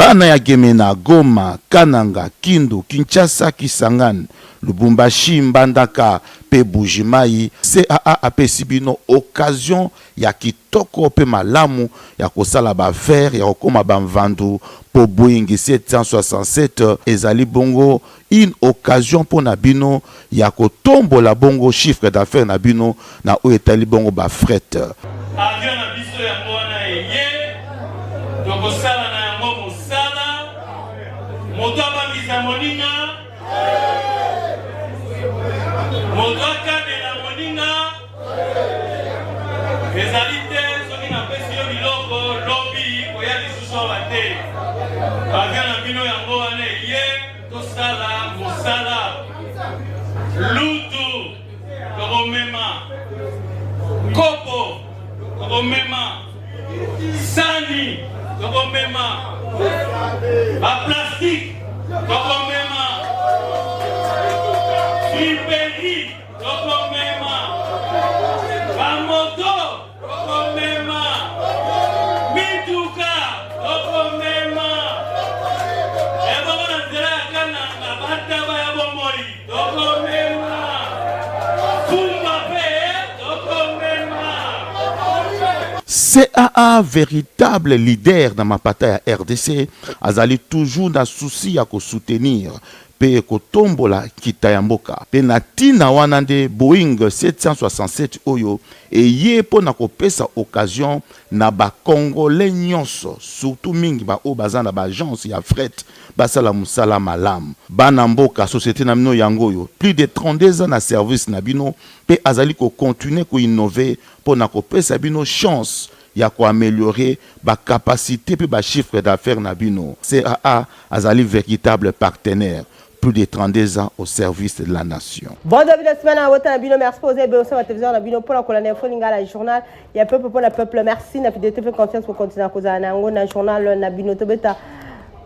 Bana ya Gemena, Goma, Kananga, Kindu, Kinshasa, Kisangani, Lubumbashi, Mbandaka pe Buji-Mayi, CAA apesi bino occasion ya kitoko pe malamu ya kosala ba affaires, ya kokoma ba mvandu po Boeing 767 ezali bongo une occasion mpo na bino ya kotombola bongo chiffre d'affaires na bino na oyo etali bongo ba fret. Avion na biso yango wana eye, tokosala na yango mosala, moto abangisa moninga, moto akanela moninga, ezali te soki napesi yo biloko lobi koya lisusu awa te. Avion na bino yango wana eye, tosala mosala lutu tokomema kopo tokomema sani tokomema baplastike tokomema friperi tokomema bamoto Tokomema mituka, tokomema ebongo na nzela ya Kananga, bataba ya bomoi, tokomema fumba pe tokomema. CAA veritable leader na mapata ya rdc azali toujours na souci ya ko soutenir mpe kotombola nkita ya mboka. Mpe na ntina wana nde Boeing 767 oyo eye mpo na kopesa occasion na ba Congolais nyonso, surtout mingi ba oyo baza na ba agences ya fret basala mosala malamu. Bana mboka, societe na bino yango oyo, plus de 32 ans na service na bino mpe azali ko continuer ko innover mpo na kopesa bino chance ya ko ameliorer ba capacites mpe ba chiffres d'affaires na bino. CAA azali veritable partenaire, plus de 32 ans au service de la nation. Bon début de semaine à wota na bino merci poser ebele osala télévision na bino pona kolanda info lingala journal ya peuple pona peuple merci na fidélité pe confiance pour continuer kozala na yango na journal na bino tobeta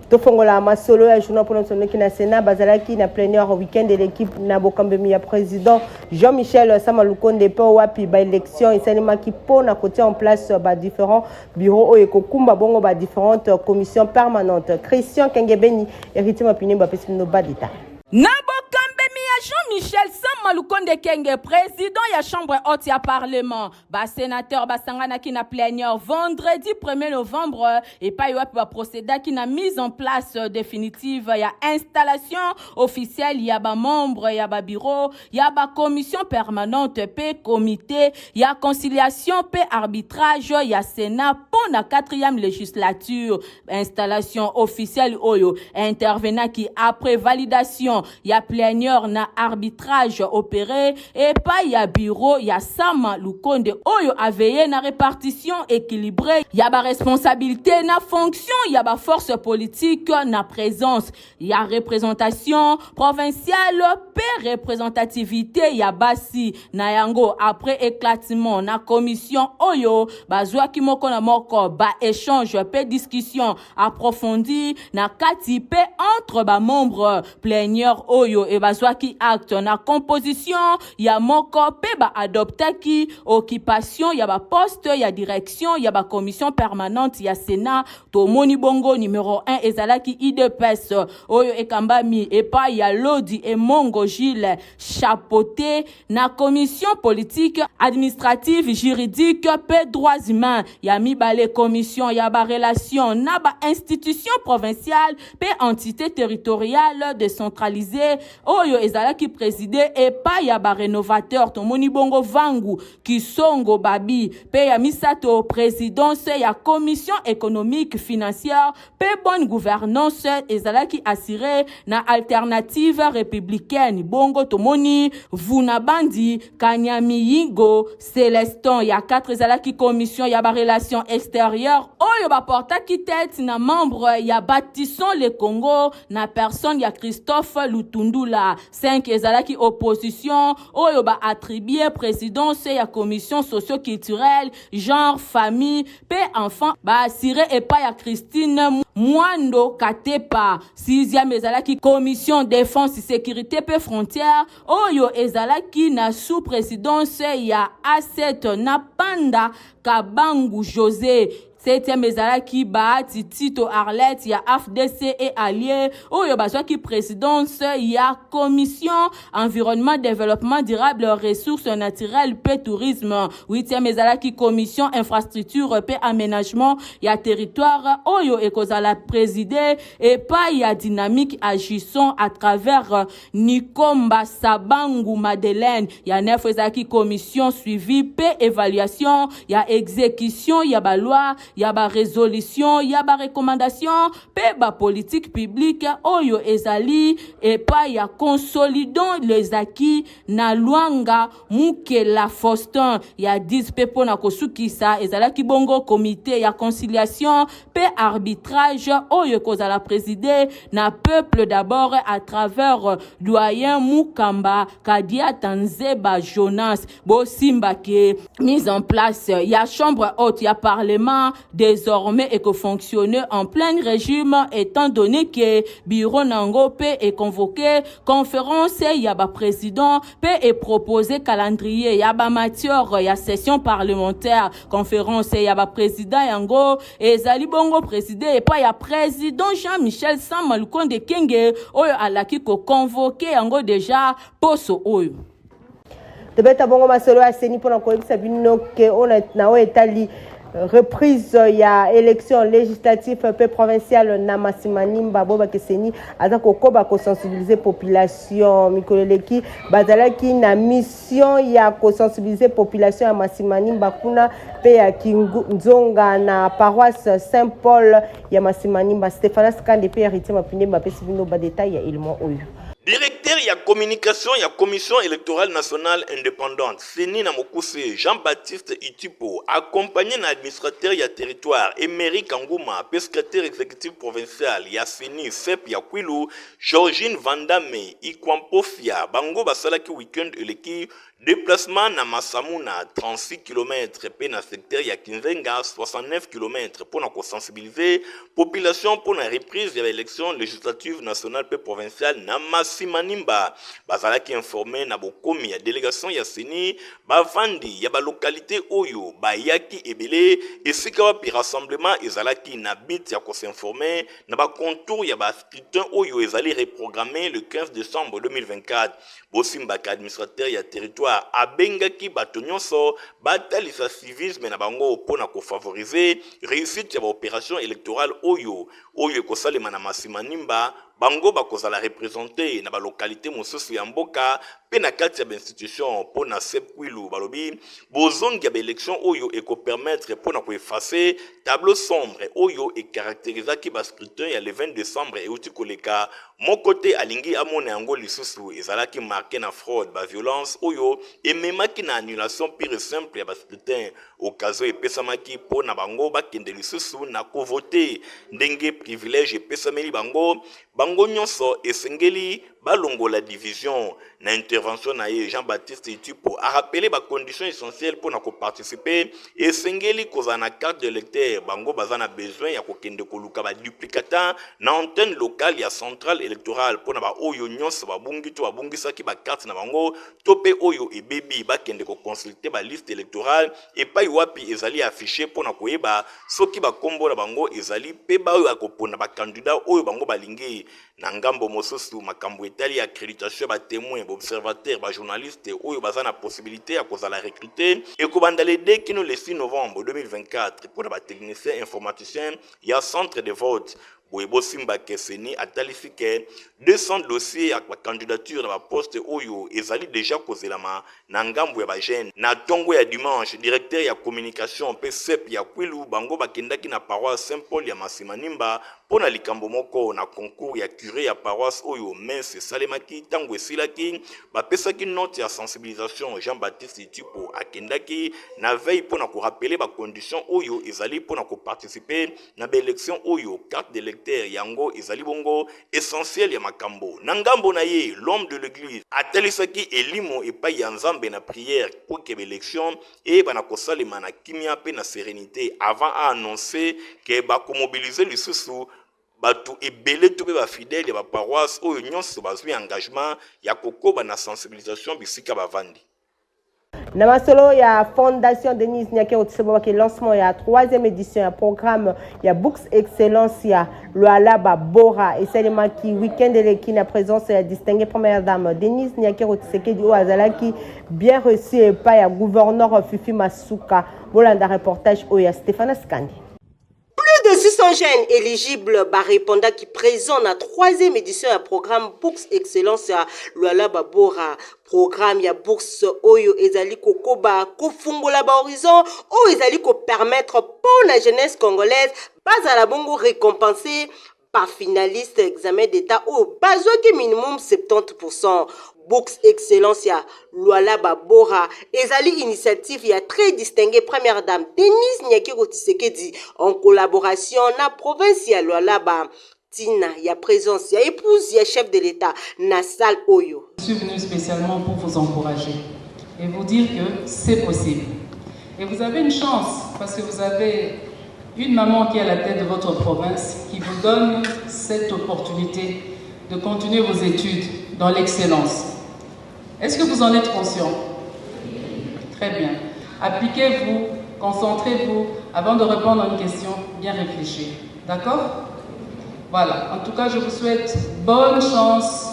Tofongola masolo ya journal mpona tosoloki na Senat bazalaki na plénière week-end eleki na bokambemi ya président Jean-Michel Sama Lukonde mpe wapi ba élection esalemaki mpo na kotia en place ba différents bureaux oyo ekokumba bongo ba différentes commissions permanentes. Christian Kengebeni, Héritier Mapine bapesi bino ba détails. Na bokambemi ya Jean-Michel Sama Lukonde Kenge, président ya chambre haute ya parlement, Ba senateurs basanganaki na plenière vendredi 1er novembre epai wapi ba procedaki na mise en place definitive ya installation officielle ya ba membres ya ba bureau ya ba commission permanente pe comite ya conciliation pe arbitrage ya Senat mpo na 4e legislature. Installation officielle oyo intervenaki après validation ya plenière na arbitrage opere epai ya bureau ya Sama Lukonde oyo aveye na repartition equilibree ya ba responsabilites na fonction ya ba forces politiques na presence ya representation provinciale pe representativite ya basi na yango après eclatement na commission oyo bazwaki moko na moko ba echange pe discussion approfondie na kati pe entre ba membres plenière oyo e bazwaki acte na composition ya moko pe ba adoptaki occupation ya ba poste ya direction ya ba commission permanente ya Senat Tomoni bongo numero 1 ezalaki udps oyo ekambami epai ya Lodi Emongo Jules chapeauté na commission politique, administrative, juridique pe droits humains. Ya mibale commission ya ba relations na ba institutions provinciales pe entités territoriales decentralisees oyo ezalaki preside epai ya ba renovateurs. Tomoni bongo Vangu Kisongo Babi pe ya misato presidence ya commission economique financière pe bonne gouvernance ezalaki assuree na alternative republicaine bongo tomoni Vunabandi Kanyamiyigo Celestin ya 4 ezalaki commission ya ba relations extérieures oyo baportaki tete na membre ya Bâtissons le Congo na personne ya Christophe Lutundula 5 ezalaki opposition oyo ba attribuer presidence ya commission socio-culturelle, genre, famille pe enfant ba assurer epai ya Christine Mwando Katepa. Sixième ezalaki commission defense, securite pe frontière oyo ezalaki na sous-presidence ya A7 na Panda Kabangu Jose. Septième ezalaki Bahati Tito Arlette ya AFDC et alliés oyo bazwaki présidence ya commission environnement, développement durable, ressources naturelles pe tourisme. Huitième ezalaki commission infrastructure pe aménagement ya territoire oyo ekozala présidé epai ya Dynamique Agissons à travers Nikomba Sabangu Madeleine. Ya 9 ezalaki commission suivi pe évaluation ya exécution ya ba loi, ya ba résolution, ya ba recommandation pe ba politique publique oyo ezali epai ya Consolidons les acquis na Luanga Mukela Faustin. Ya 10 pe mpo na kosukisa ezalaki bongo comité ya conciliation pe arbitrage oyo ekozala préside na Peuple d'abord à travers doyen Mukamba Kadiata Nzeba Jonas. Bosimba ke mise en place ya chambre haute ya parlement désormais ekofonctionner en plein régime, étant donné que bureau nango pe econvoqué conférence ya ba président pe eproposé calendrier ya ba matière ya session parlementaire. Conférence ya ba président yango ezali bongo présidé epai ya président Jean-Michel Sama Lukonde Kenge oyo alaki koconvoquer yango déjà poso oyo. Tobeta bongo masolo ya CENI mpona koyebisa bino ke na oyo etali reprise ya élection législative mpe provinciale na Masimanimba, boyebake CENI aza kokoba kosensibiliser population. Mikolo eleki bazalaki na mission ya kosensibiliser population ya Masimanimba kuna mpe ya Kinzonga na paroisse Saint Paul ya Masimanimba. Stéphanas Kande mpe Héritier Mapinde bapesi bino badétail ya élément oyo. Directeur ya communication ya Commission électorale nationale indépendante, CENI na mokuse, Jean-Baptiste Itipo, accompagné na administrateur ya territoire Emery Kanguma pe secrétaire exécutif provincial ya CENI CEP ya Kwilu Georgine Vandame Ikwampofia, bango basalaki week-end eleki déplacement na Masamuna 36 km pe na secteur ya Kinzenga 69 km mpona kosensibiliser population mpona reprise ya baélection législative nationale pe provinciale na Masimanimba. Bazalaki informé na bokomi ya délégation ya CENI. Bavandi ya balokalité oyo bayaki ebele esika wapi rassemblement ezalaki na but ya kosinformer na bacontour ya bascrutin oyo ezali reprogrammé le 15 décembre 2024. Bosimbaka administrateur ya territoire abengaki bato nyonso batalisa civisme na bango mpona kofavoriser réussite ya baopération électorale oyo ekosalema na Masimanimba. Bango bakozala représenté na balokalité mosusu ya mboka mpe na kati ya bainstitution. Mpo na CEP Kwilu, balobi bozongi ya baélection oyo ekopermettre mpona koeffacer tableau sombre oyo ecaractérisaki bascrutin ya le 20 décembre euti koleka. Moko te alingi amona yango lisusu. Ezalaki marqué na fraude, baviolence oyo ememaki na annulation pure et simple ya bascrutin. Occasion epesamaki mpo na bango bakende lisusu na kovote ndenge privilège epesameli bango. Bango nyonso esengeli balongola division. Na intervention na ye, Jean-Baptiste Itupo arappeler bacondition essentielle mpona koparticiper: esengeli kozala na carte d'électeur, bango baza na besoin ya kokende koluka baduplicata na antenne locale ya centrale électorale. Mpona baoyo nyonso babungi to babungisaki bakarte na bango to mpe oyo ebebi, bakende koconsulter baliste électorale epai wapi ezali affiché mpona koyeba soki bakombo na bango ezali mpe baoyo akopona bakandidat oyo bango balingi. Na ngambo mosusu, makambo etali accréditation ya batémoin, baobservateur, bajournaliste oyo baza na possibilité ya kozala recruté ekobanda le 2 kino le 6 novembre 2024. Mpona batechnicien informaticien ya centre de vote, boye bosimba ke CENI atalisi ke 200 dossier ya bacandidature na baposte oyo ezali déjà kozelama na ngambo ya bajeune. Na ntongo ya dimanche, directeur ya communication mpe CEP ya Kwilu, bango bakendaki na paroisse Saint Paul ya Masimanimba mpo na likambo moko na concours ya curé ya paroisse oyo messe esalemaki. Ntango esilaki, bapesaki note ya sensibilisation. Jean-Baptiste Itipo akendaki na veille mpo na korappeler bacondition oyo ezali mpo na koparticiper na baélection oyo. Carte d'électeur yango ezali bongo essentiel ya makambo. Na ngambo na ye, l'homme de l'église atalisaki elimo epai ya Nzambe na prière mpo ke baélection eyebana kosalema na kimia mpe na sérénité, avant aannoncer ke bakomobiliser lisusu bato ebele to mpe bafidèle ya baparoisse oyo nyonso bazwi engagement ya kokoba na sensibilisation bisika bavandi. Na masolo ya Fondation Denise Nyakeru Tshisekedi, lancement ya troisième édition ya programme ya Bourse Excellence ya Lualaba Bora esalemaki week-end eleki na présence ya distinguée première dame Denise Nyakeru Tshisekedi, oyo azalaki bien reçu epai ya gouverneur Fifi Masuka. Bolanda reportage oyo ya Stéphane Skandi. Plus de 600 jeunes éligibles barépondaki présent na troisième édition ya programme Bourse Excellence ya Lualaba Bora. Programme ya bourse oyo ezali kokoba kofungola bahorizon, oyo ezali kopermettre mpo na jeunesse congolaise bazala bongo récompensé par finaliste examen d'état oyo bazwaki minimum 70. Bourse Excellence ya Lualaba Bora ezali initiative ya très distinguée première dame Denise Nyakeru Tshisekedi en collaboration na province ya Lualaba. Ntina ya présence ya épouse ya chef de l'État na salle oyo. Je suis venu spécialement pour vous encourager et vous dire que c'est possible. Et vous avez une chance parce que vous avez une maman qui est à la tête de votre province qui vous donne cette opportunité de continuer vos études dans l'excellence. Est-ce que vous en êtes conscient? Très bien. Appliquez-vous, concentrez-vous avant de répondre à une question bien réfléchie. D'accord? Voilà. En tout cas, je vous souhaite bonne chance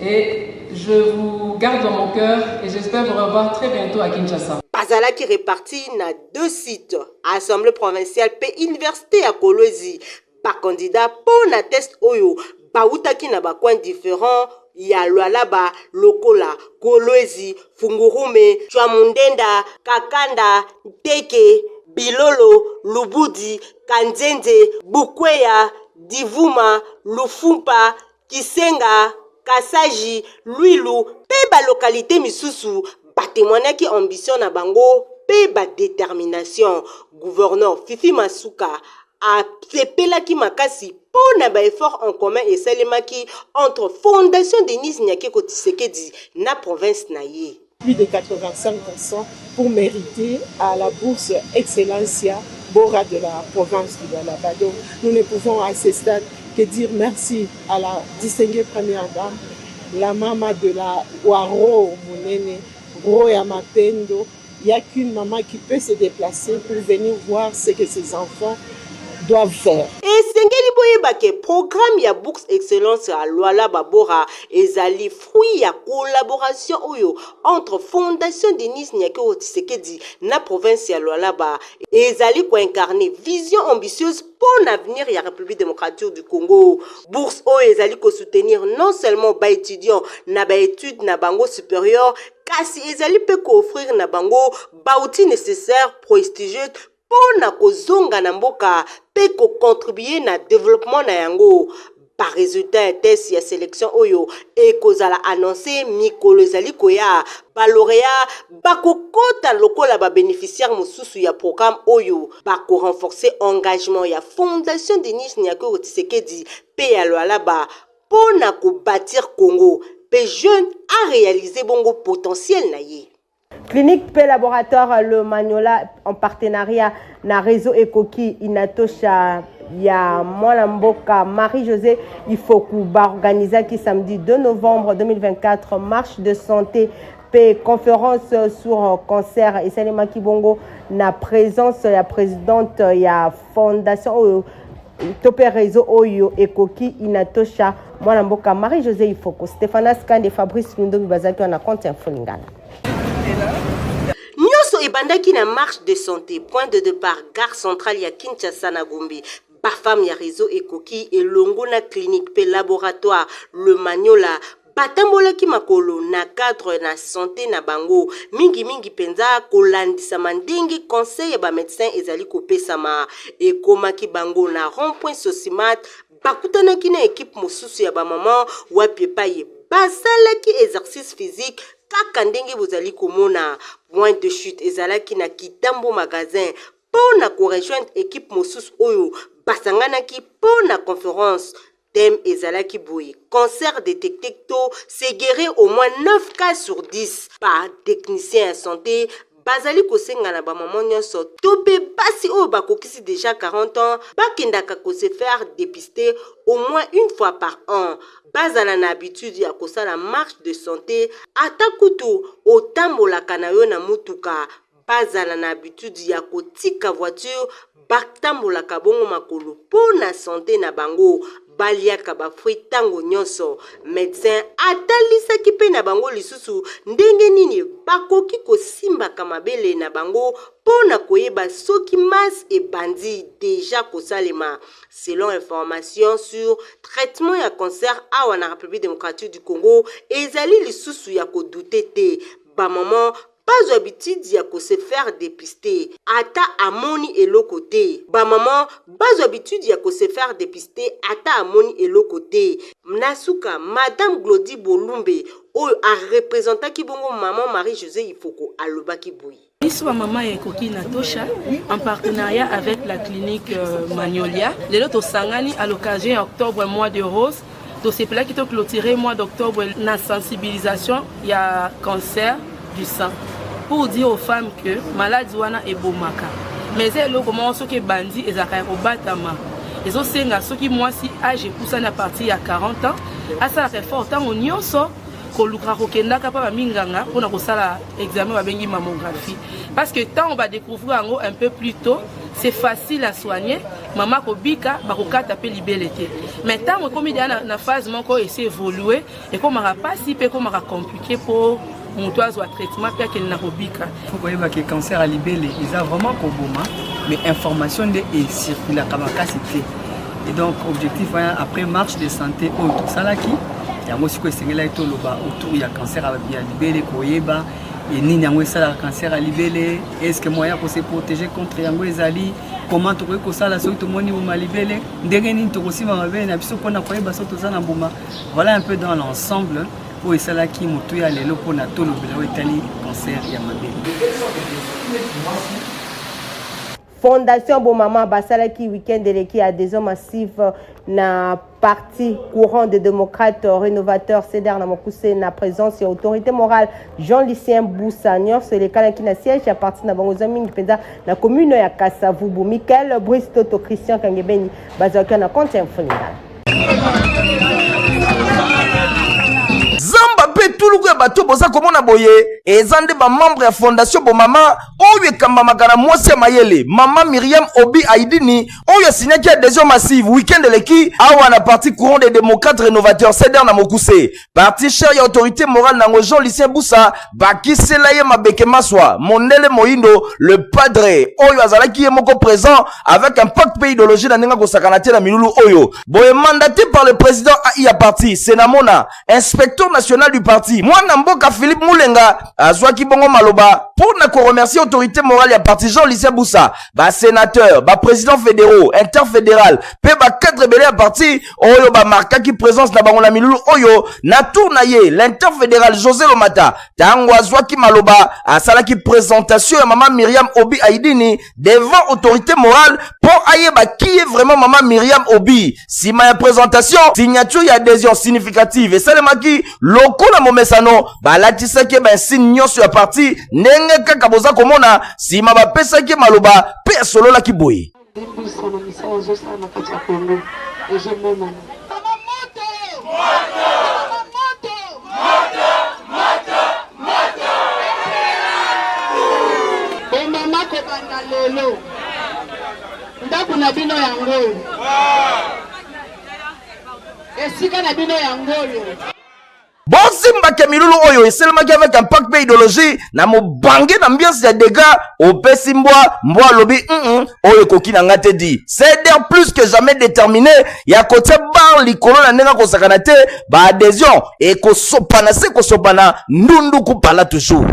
et je vous garde dans mon cœur et j'espère vous revoir très bientôt à Kinshasa. Bazalaki réparti na deux sites, assemblée provinciale mpe université ya Kolwezi. Bacandidat mpo na test oyo bautaki na bacoin différent ya Lualaba lokola Kolwezi, Fungurume, Tswamundenda, Kakanda, Nteke, Bilolo, Lubudi, Kanzenze, Bukweya, Divuma, Lufumpa, Kisenga, Kasaji, Lwilu mpe balocalité misusu. Batémoignaki ambition na bango mpe badétermination. Gouverneur Fifi Masuka asepelaki makasi mpo na baeffort en commun esalemaki entre Fondation Denise Nyakeru Tshisekedi na province na ye. Plus de 85% pour mériter à la bourse Excellencia Bora de la province du Lualaba. Donc nous ne pouvons à ce stade que dire merci à la distinguée première dame, la maman de la Waro Monene, Roya Mapendo. Il n'y a qu'une maman qui peut se déplacer pour venir voir ce que ses enfants doivent faire. Esengeli boyeba ke programme ya Bourse Excellence ya Lualaba Bora ezali fruit ya collaboration oyo entre Fondation Denise Nyakeru Tshisekedi na province ya Lualaba. Ezali koincarne vision ambitieuse mpo na avenir ya République démocratique du Congo. Bourse oyo ezali kosoutenir non seulement baétudiant na baétude na bango supérieure, kasi ezali mpe kooffrir na bango baoutil nécessaire prestigieux mpo na kozonga na mboka mpe kocontribue na développement na yango. Baresultat ya test ya sélection oyo ekozala annoncé mikolo ezali koya. Balauréat bakokota lokola babénéficiaire mosusu ya programme oyo bakorenforce engagement ya Fondation Denise Nyakeru Tshisekedi mpe ya Lualaba mpo na kobâtir Congo mpe jeune aréalise bongo potentiel na ye. Clinique P Laboratoire Le Magnola en partenariat na réseau Ekoki Inatosha ya mwana mboka Marie-Josée Ifoku baorganisaki samedi 2 novembre 2024 marche de santé pe conférence sur cancer. Esalemaki bongo na présence ya présidente ya fondation oyo to mpe réseau oyo Ekoki Inatosha, mwana mboka Marie-Josée Ifoku. Stéphanas Kande, Fabrice Lundobi bazalaki wana. Compte Info Lingala. Nyonso ebandaki na marche de santé, point de départ gare centrale ya Kinshasa na Gombe. Bafemme ya réseau Ekoki elongo na clinique mpe laboratoire Le Maniola batambolaki makolo na cadre na santé na bango, mingimingi mpenza kolandisama ndenge conseil ya bamédecin ezali kopesama. Ekomaki bango na rond point Socimat, bakutanaki na ekipe mosusu ya bamama wapi epai basalaki exercice physique kaka ndenge bozali komona. Point de chute ezalaki na Kitambo magasin mpo na korejoindre ekipe mosusu oyo basanganaki mpo na conférence. Thème ezalaki boye: cancer détecté tôt, c'est guérir au moins 9 cas sur 10. Ba technicien ya santé. Bazali kosenga na ba maman nionso to pe basi oyo bakokisi dejà 40 ans bakendaka ko se faire depister au moins une fois par an. Bazala na habitude ya kosala marche de sante ata kutu otambolaka na yo na mutuka. Bazala na habitude ya kotika voiture Batambolaka bongo makolo po na sante na bango. Baliaka ba fruits tango nyonso. Medecin atalisaki pe na bango lisusu ndenge nini bakoki kosimbaka mabele na bango po na koyeba soki masse ebandi dejà kosalema. Selon information sur traitement ya cancer awa na Republique democratique du Congo, ezali lisusu ya ko douter te. Ba mamans Bazwa habitude ya ko se faire depister ata amoni eloko te. Ba maman bazwa habitude ya ko se faire depister ata amoni eloko te. Na suka, Madame Glody Bolumbe oyo a representaki bongo maman Marie Josee Ifoko alobaki boye. Biso ba mama ya Ekoki Natosha en partenariat avec la clinique euh, Magnolia lelo tosangani à l'occasion ya octobre mois de rose tosepelaki to clôturer mois d'octobre na sensibilisation ya cancer du sang pour dire aux femmes que maladi wana ebomaka mais eza eloko moko soki ebandi ezalaka ya kobatama ezosenga soki mwasi age epusani à partir ya 40 ans asalaka effort ntango nyonso koluka kokendaka mpa baminganga mpona kosala examen babengi mammographie parce que ntango badécouvrir yango un peu plus tôt c'est facile à soigner mama akobika bakokata mpe libele te mais ntango ekomi deya na, na phase moko esi évolue ekomaka mpasi mpe ekomaka compliqué mpo moto azwa traitement mpe akende na kobika. Faut koyeba ke cancer ya libele eza vraiment koboma mais information nde ecirculaka makasi te et donc objectif wana après marche de santé oyo tosalaki yango sikoyo esengelaki toloba autour ya cancer ya libele koyeba nini yango esalaka cancer ya libele est ce que moyen ya kose protéger contre yango ezali comment tokoki kosala soki tomoni mbuma libele ndenge nini tokosimba mabele na biso mpona koyeba soki toza na mbuma voilà un peu dans l'ensemble oyo esalaki motuya lelo mpona tolobela oyo etali cancer ya mabele. Fondation Bomama basalaki week-end eleki adhesion massive na parti courant des démocrates rénovateurs CDR na mokuse na présence ya autorité morale Jean-Lucien Bussa nyonso elekanaki na siège ya parti na bango eza mingi mpenza na commune ya Kasavubu. Michael Brice Toto Christian Kangebeni bazalaki na compte ya Mfulingala. Zamba mpe etuluku ya bato boza komona boye eza nde bamembre ya fondation Bomama oyo ekambamaka na mwasi ya mayele mama Myriam Obi Aidini oyo asignaki adhesion massive week-end eleki awa na parti courant des démocrates rénovateurs CDR na mokuse. Parti cher ya autorité morale nango Jean Lucien Bussa bakisela ye mabeke maswa mondele moyindo le padre oyo azalaki ye moko présent avec impact mpe idéologie na ndenge akosakana te na milulu oyo boye mandaté par le président AI ya parti Senamona inspecteur national du parti mwana mboka Philippe Mulenga azwaki bongo maloba mpo na koremercier autorité morale ya parti Jean Lucien Bussa ba sénateur ba président fédéraux interfédéral mpe ba cadre ebele ya parti oyo bamarkaki présence na bango na milulu oyo. Na tour na ye, l'interfédéral José Lomata ntango azwaki maloba asalaki présentation ya mama Myriam Obi Aidini devant autorité morale mpo ayeba qui est vraiment mama Myriam Obi. Nsima ya présentation, signature ya adhésion significative esalemaki lokola momesano, balatisaki ye bainsigne nyonso ya parti ndenge kaka boza komona. Nsima bapesaki ye maloba mpe asololaki boye. Limbisa na misala ozosala na kati ya Congo ezomonana. Bomama kobanda lelo ndako na bino yango oyo, esika na bino yango oyo. Bosimba ke milulu oyo esalemaki avec impact mpe idéologie na mobange na ambiance ya dégâts opesi mbwa mbwa alobi mm -mm, oyo ekoki na nga te di cdr plus que jamais déterminé ya kotia bar likolo na ndenge akosakana te ba adhésion ekosopana se kosopana ndundu kupala toujours.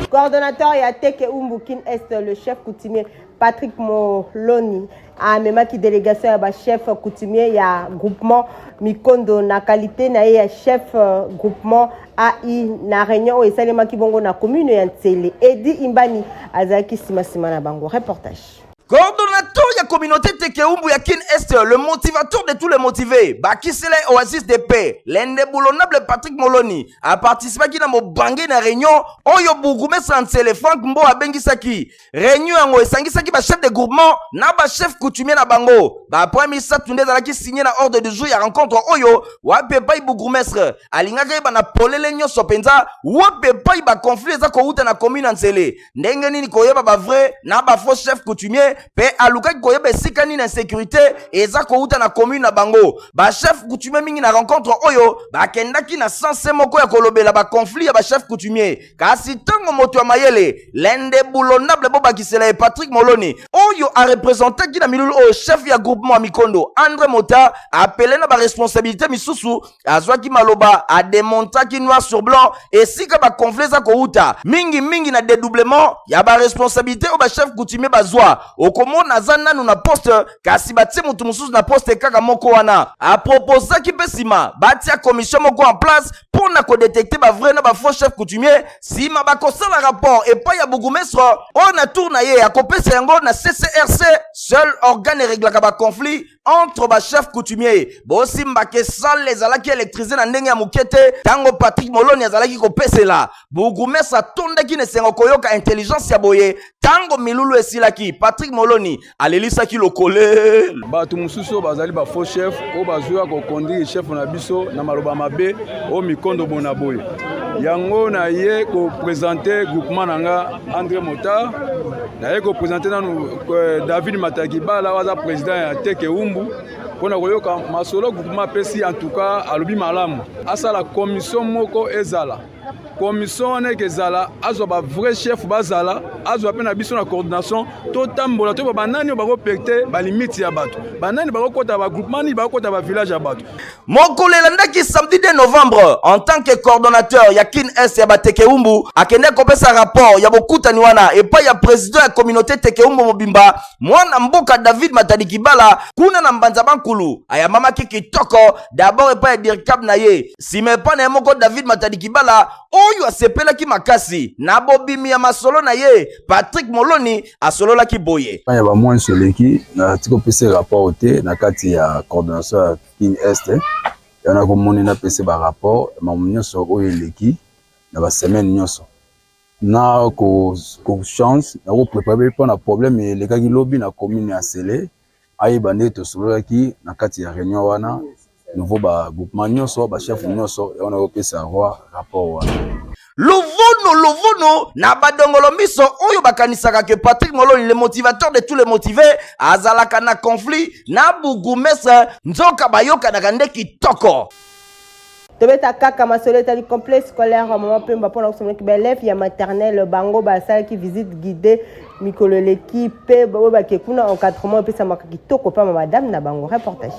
Coordonnateur ya Teke Umbu Kin Est, le chef coutumier Patrick Moloni amemaki delegation ya ba chef coutumier ya groupement Mikondo na qualité na ye ya chef euh, groupement AI na réunion oyo esalemaki bongo na commune ya Nsele. Edi Imbani azalaki nsima nsima na bango. Reportage. Coordonnateur ya communauté Tekeumbu ya Kin Est, le motivateur de tous les motivés, bakisela ye Oasis de paix, l'indéboulonnable Patrick Moloni aparticipaki na mobange na réunion oyo bourgmestre ya Nsele Frank Mbo abengisaki. Réunion yango esangisaki ba chef de groupement na ba chef coutumier na bango. Ba point misatu nde ezalaki signé na ordre du jour ya rencontre oyo wapi epai bourgmestre alingaki ayeba na polele nyonso mpenza wapi epai ba conflit eza kowuta na commune ya Nsele. Ndenge nini koyeba ba vrai na ba faux chef coutumier pe alukaki koyeba esika nini insécurité eza kowuta na commune na bango. Ba chef coutumier mingi na rencontre oyo bakendaki na sense moko ya kolobela ba conflit ya ba chef coutumier. Kasi ntango moto ya mayele l'indéboulonnable bobakisela ye Patrick Moloni oyo arepresentaki na milulu oyo chef ya groupement ya Mikondo Andre Mota apele na ba responsabilité misusu azwaki maloba ademontaki noir sur blanc esika ba conflit eza kowuta mingi mingi na dedoublement ya ba responsabilité oyo ba chef coutumier bazwa. Okomona aza nanu na poste kasi batie moto mosusu na poste kaka moko wana. Aproposaki mpe nsima batia commission moko en place mpo na kodetecte ba vrai na ba faux chef coutumier. Nsima bakosala rapport epai ya bourgmestre oyo na tour na ye akopesa yango na CCRC, seul organe ereglaka ba conflit entre ba chef coutumier. Bosimba ke salle ezalaki électrisée na ndenge ya moke te ntango Patrick Moloni azalaki kopesela. Bourgmestre atondaki na esengo koyoka intelligence ya boye. Ntango milulu esilaki, Patrick Moloni alelisaki lokole. Bato mosusu oyo bazali ba faux chef oyo bazwi kokonduire chef na biso na maloba mabe oyo mikondo bona boye, yango na ye kopresente groupement na nga Andre Motard, na ye kopresente nanu David Matakibala oyo aza président ya Teke Umbu mpo na koyoka masolo groupement apesi. En tout cas alobi malamu asala commission moko, ezala commission wana ekezala azwa ba vrai chef bazala, azwa mpe na biso na coordination, totambola toyeba banani oyo bakopekte balimite ya bato, banani bakokɔta bagroupement nini, bakokɔta bavillage ya bato. Mokolo elandaki, samedi 2 novembre, en tant que coordonnateur ya Kin Est ya Batekeumbu, akendaki kopesa rapport ya bokutani wana epai ya président ya communauté Tekeumbu mobimba, mwana mboka David Matadi Kibala, kuna na Mbanza Bankulu. Ayambamaki kitoko d'abord epai ya dircab na ye, nsima epai na ye moko David Matadi Kibala oyo asepelaki makasi na bobimi ya masolo na ye. Patrick Moloni asololaki boye. Ya ba mois eleki nati kopesa rapport te na kati ya coordination ya Kin Est, yango nakomoni napesa ba rapport makambo nyonso oyo eleki na ba semaine nyonso na ko chance na koprépare mpona problème elekaki lobi na commune ya Nsele. Ayeba nde tosololaki na kati ya réunion wana nouveau ba groupement nyonso, ba chef nyonso, yango nakopesa roi rapport wana. Luvuno luvuno na badongolo miso oyo bakanisaka ke Patrick Moloni, le motivateur de tous les motivés, azalaka na conflit na bourgmestre, nzoka bayokanaka nde kitoko. Tobeta kaka masolo etali complexe scolaire Mama Pemba mpona kosomonaki baelève ya maternelle bango basalaki visite guidée mikolo eleki mpe oyo bake kuna encadrement epesamaka kitoko mpe ma madame na bango. Reportage.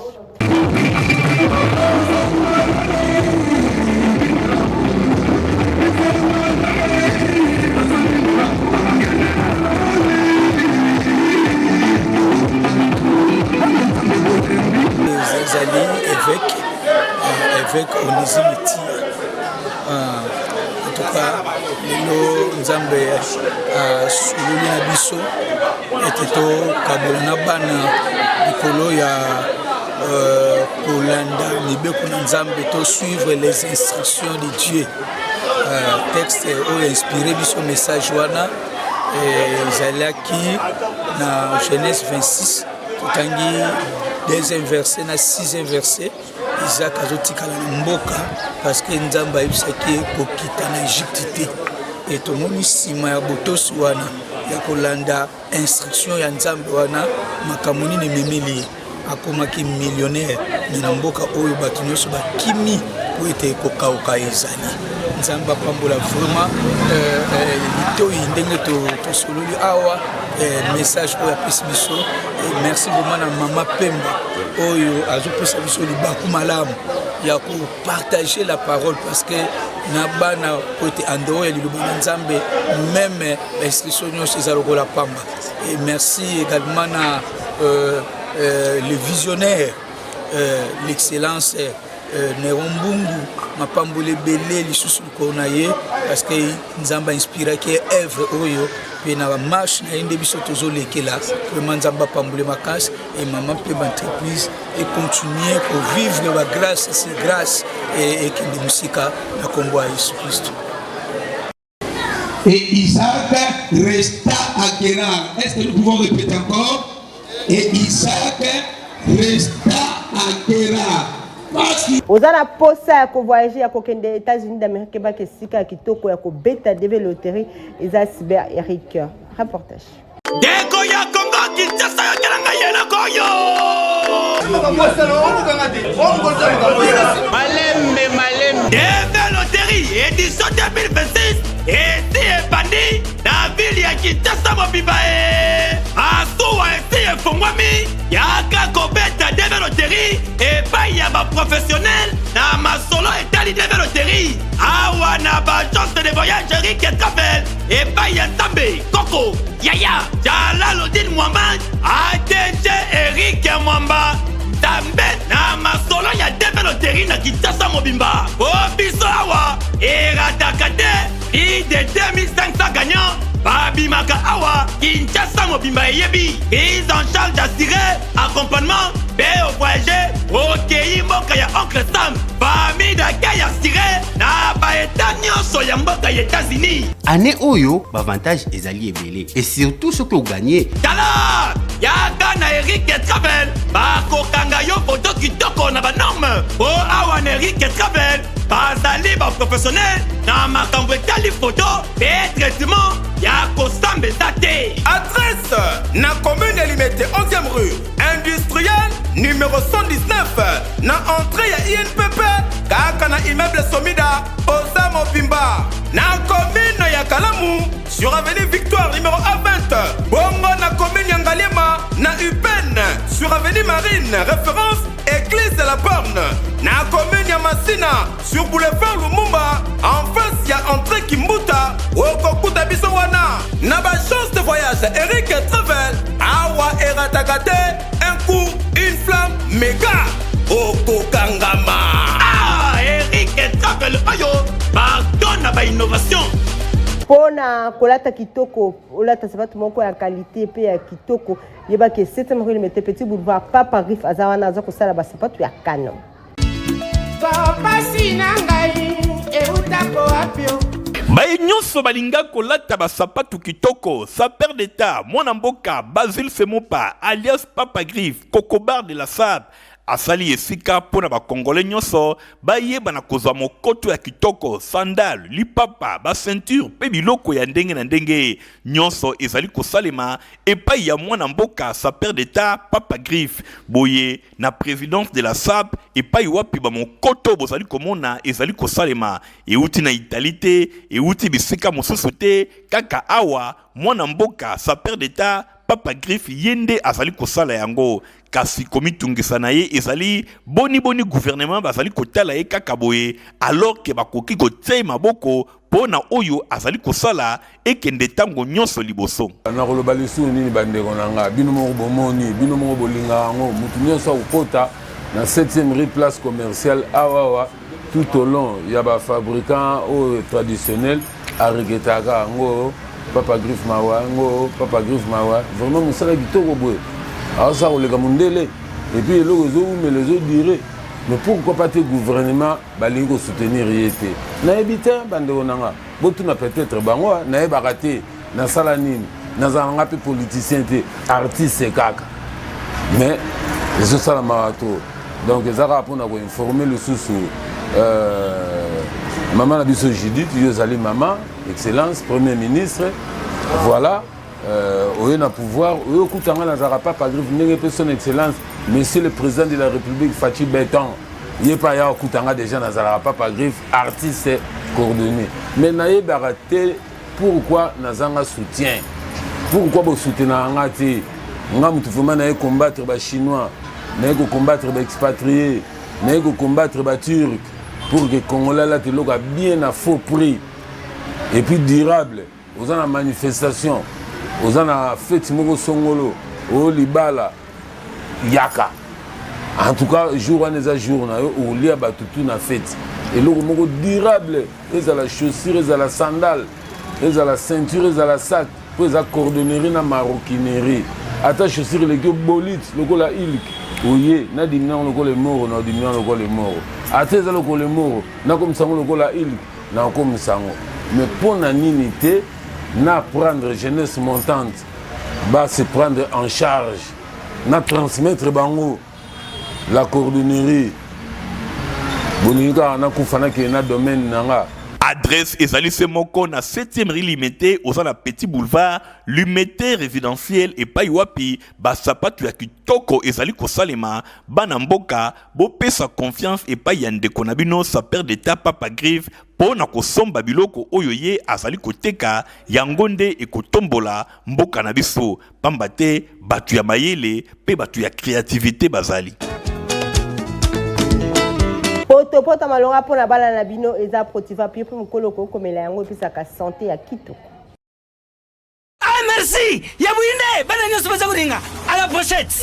Ezali évêque Onésime Tia. En tout cas lelo Nzambe asololi na biso ete tokabola na bana likolo ya kolanda mibeko na Nzambe, to suivre les instructions de Dieu. Texte oyo inspiré biso message wana ezalaki na Genèse 26, totangi deuxième verset na sixième verset. Isaac azotikala na mboka parce que Nzambe ayebisaki ye kokita na Egypte te. E tomoni nsima ya botosi wana ya kolanda instruction ya Nzambe wana, makambo nini ememeli ye? Akomaki millionnaire, me na mboka oyo bato nyonso bakimi po ete kokauka ezali. Nzambe apambola vraiment litoi ndenge tosololi awa message oyo apesi biso. Merci vraiment na Mama Pemba oyo azopesa biso libaku malamu ya kopartager la parole, parce que na bana po ete en dehors ya liloba na Nzambe, même bainstruction nyonso eza lokola pamba. Et merci également na le visionnaire, l'excellence euh, Neron Mbungu mapamboli ebele lisusu likolo na ye parce que Nzambe ainspiraki ye œuvre oyo mpe na bamarche na ye nde biso tozolekela vraiment Nzambe apamboli makasi et mama mpe baentreprise econtinue kovivre bagrâce sur grâce ekende mosika na nkombo ya Yesu Kristo. Et Isaac resta à Guérar. Est-ce que nous pouvons répéter encore Et Isaac resta à Guérar. Oza na posa ya kovoyage ya kokende États-Unis d'Amérique ebaka esika ya kitoko ya kobeta DV loterie eza cyber Eric reportage. Ndeko ya Congo Kinshasa yokela ngai eloko oyo. Malembe malembe. DV Loterie édition 2026 esi ebandi na ville ya Kinshasa mobimba e. Masuwa esi efongwami yaka kobeta DV Loterie epai ya baprofessionnel na masolo etali DV Loterie awa na baagence de voyage Eric Travel epai ya Nzambe Koko Yaya Jalalodin Muhammad ADG Eric Mwamba Nzambe na masolo ya DV Loterie na Kinshasa mobimba po biso awa erataka te plus de 2500 gagnants babimaka awa Kinshasa mobimba eyebi prise en charge assurée accompagnement mpe ovoyage okei mboka ya oncle Sam famille d'accueil assurée na baeta nyonso ya mboka ya États-Unis. Année oyo bavantage ezali ebele et surtout soki oganye. Tala yaka na Eric Travel bakokanga yo foto kitoko na banorme po awa na Eric Travel bazali baprofessionnel na makambo etali foto mpe traitement ya kosamba eza te. Adresse na commune ya Limete 11e rue industriel numéro 119 na entrée ya INPP kaka na immeuble Somida oza mobimba na commune ya Kalamu sur avenue Victoire numéro A20 bongo na commune ya Ngaliema na UPN sur avenue Marine référence église de la Borne na commune ya Masina sur boulevard Lumumba en face ya entrée Kimbuta okokuta biso wana na ba chance de voyage Eric Travel awa erataka te un coup une flamme mega okokangama. Ah, Eric Travel oyo pardon na ba innovation mpo na kolata kitoko olata sapato moko ya qualité mpe ya kitoko yebaki 7e rue Limete Petit Boulevard Papa Griffe aza wana aza kosala basapato ya canon. Pasi na ngai eutako wapi o? Baye nyonso balinga kolata basapatu kitoko, sapeur d'etat, mwana mboka Basile Semopa alias Papa Griffe, Kokobar de la Sape, asali esika mpo na ba Congolais nyonso bayeba na kozwa mokoto ya kitoko, sandale, lipapa, ba ceinture mpe biloko ya ndenge na ndenge. Nyonso ezali kosalema epai ya mwana mboka sapeur d'etat Papa Griffe. Boye na présidence de la SAP epai wapi bamokoto bozali komona ezali kosalema, euti na Italie te, euti bisika mosusu te, kaka awa mwana mboka sapeur d'etat Papa Griffe ye nde azali kosala yango. Kasi komitungisa na ye ezali boni boni gouvernement bazali kotala ye kaka boye alors ke bakoki kotia ye maboko mpo na oyo azali kosala ekende ntango nyonso liboso. Nakoloba lisusu nini bandeko na nga, bino moko bomoni, bino moko bolingaka yango, motu nyonso akokota na 7e rue place commerciale awawa tout au long ya bafabricant oyo traditionnel aregretaka yango Papa Griffe mawa yango Papa Griffe mawa vraiment mosala kitoko boye aosala koleka mondele et puis eloko ezowumela ezodure mais pourquoi pas te gouvernement balingi kosoutenir ye te nayebi te bandeko na nga botuna peut-être bango nayebaka te nasala nini nazala nga mpe politicien te artiste kaka mais ezosalamaka to donc eza kaka mpona koinforme lisusu mama na biso Judith yo ozali mama excellence premier ministre voilà oye na pouvoir oye okuta nga nazalaka Papa Griffe ndenge mpe son excellence monsieur le président de la république Fatshi Béton ye mpe aya okuta nga déjà nazalaka Papa Griffe artiste coordonné mais nayebaka te pourquoi nazanga soutien pourquoi bosoutenaka nga te nga motu vraiment naye combattre bachinois naye kocombattre baexpatrié naye kocombattre baturc pour que congolais alata eloko ya bien na faux prix et puis durable oza na manifestation oza na feti moko songolo oyo libala yaka En tout cas, jour wana eza jour na yo, okolia bato tout na fete. Eloko moko durable, ezala chaussure, ezala sandale, ezala ceinture, ezala sac, mpo eza cordonnerie na maroquinerie. Ata chaussure eleki yo bolite lokola ilk, oye na dimina yango lokola emoro, na dimina yango lokola emoro. Ata eza lokola emoro, nakomisa yango lokola ilk, nakokomisa yango. Mais mpo na nini te na prendre jeunesse montante ba se prendre en charge na transmettre bango la cordonnerie bolingi kaka nakufa nakende na domaine na nga. Adresse ezali se moko na 7e rue Limete, oza na petit boulevard Limete résidentiel epai wapi ba sapatu ya kitoko ezali kosalema. Bana mboka bopesa confiance epai ya ndeko na bino sapeur d'etat Papa Griffe mpo na kosomba biloko oyo ye azali koteka, yango nde ekotombola mboka na biso, pamba te bato ya mayele mpe bato ya creativite bazali. Poto poto malonga mpo na bana na bino eza Protiva pio mpe mokolo okokomela yango epesaka sante ya kitoko. Ah merci ya buyinde bana nyonso baza kolinga à la pochette.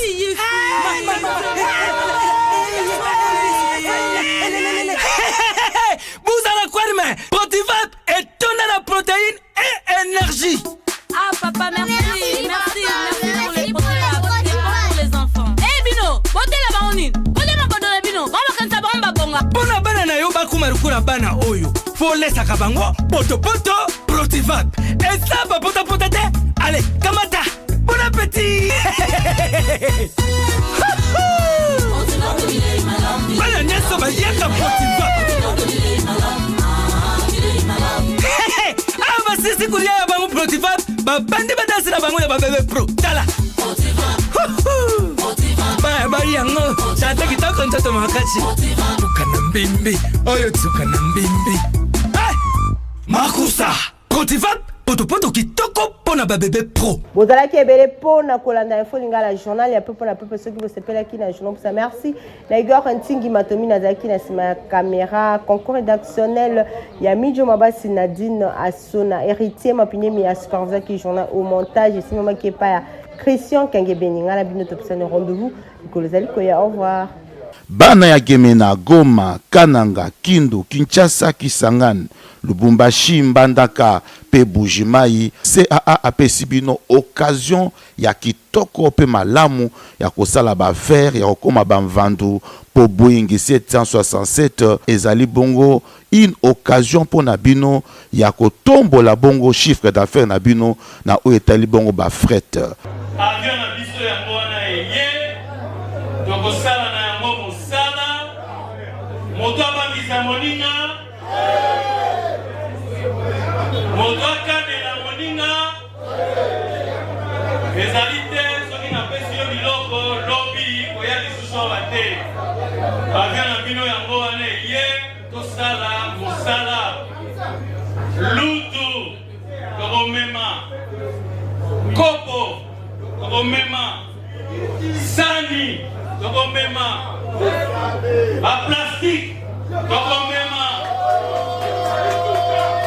Buzala kwarme Protivap etonda na protéine et énergie. Ah papa merci merci merci, merci pour les Protivap c'est bon pour les enfants. Eh bino botela bango nini kolia makodo na bino bango bakanisa bango babonga. Mpona bana na yo bakoma lokola bana oyo folesaka bango potopoto Protivap eza bapotapota te ale kamata bon appétit bana nyonso baliaka Protivap awa basisi kolia ya bango Protivap babandi badansi na bango ya babebe pro tala baya bali yango tata kitoko nzoto makasi tuka na mbimbi oyo tuka na mbimbi Makusa Protivap potopoto kitoko mpo na babebe pro. Bozalaki ebele mpo na kolanda Info Lingala journal ya pepo na pepe. Soki bosepelaki na journal mposa, merci na Igor Ntingi Matomi nazalaki na nsima ya caméra, concours rédactionnel ya Mijo Mabasi, Nadine Asona, Héritier Mapinemi ya supervisaki journal au montage esimamaki epai ya Christian Kengebeni. Ngai na bino topesani rendez-vous mikolo ezali koya. Au revoir. Bana ya Gemena, Goma, Kananga, Kindu, Kinshasa, Kisangani, Lubumbashi, Mbandaka pe Buji-Mayi, CAA apesi bino occasion ya kitoko pe malamu ya kosala ba affaires, ya kokoma ba mvandu po Boeing 767 ezali bongo une occasion mpo na bino ya kotombola bongo chiffre d'affaires na bino na oyo etali bongo ba fret. Avion na biso yango wana eye, tokosala na yango mosala, moto abangisa moninga, moto akanela moninga ezali te. Soki napesi yo biloko lobi koya lisusu awa te. Avion na bino yango wana eye, tosala mosala. Lutu tokomema, kopo tokomema, sani tokomema, baplastique tokomema,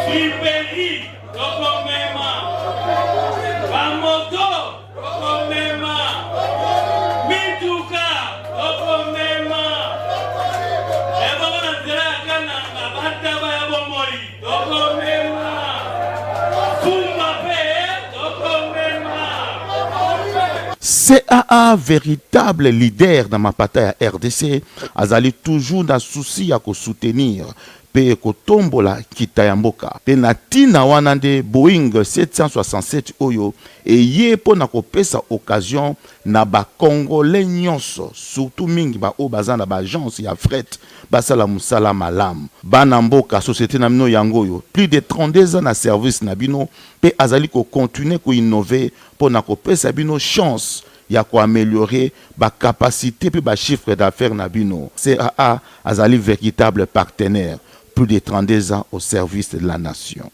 friperie tokomema, bamoto tokomema, mituka tokomema, ebongo na nzela ya Kananga bataba ya bomoi tokomema, fumba mpe tokomema. CAA véritable leader na mapata ya RDC azali toujours na souci ya kosoutenir mpe kotombola nkita ya mboka. Mpe na ntina wana nde Boeing 767 oyo eye mpo na kopesa occasion na ba Congolais nyonso, surtout mingi ba oyo baza na ba agence ya fret basala mosala malamu. Bana mboka, societe na bino yango oyo, plus de 32 ans na service na bino mpe azali ko continuer ko innover mpo na kopesa bino chance ya ko ameliorer ba capacites mpe ba chiffres d'affaires na bino. CAA azali veritable partenaire, plus de 32 ans au service de la nation.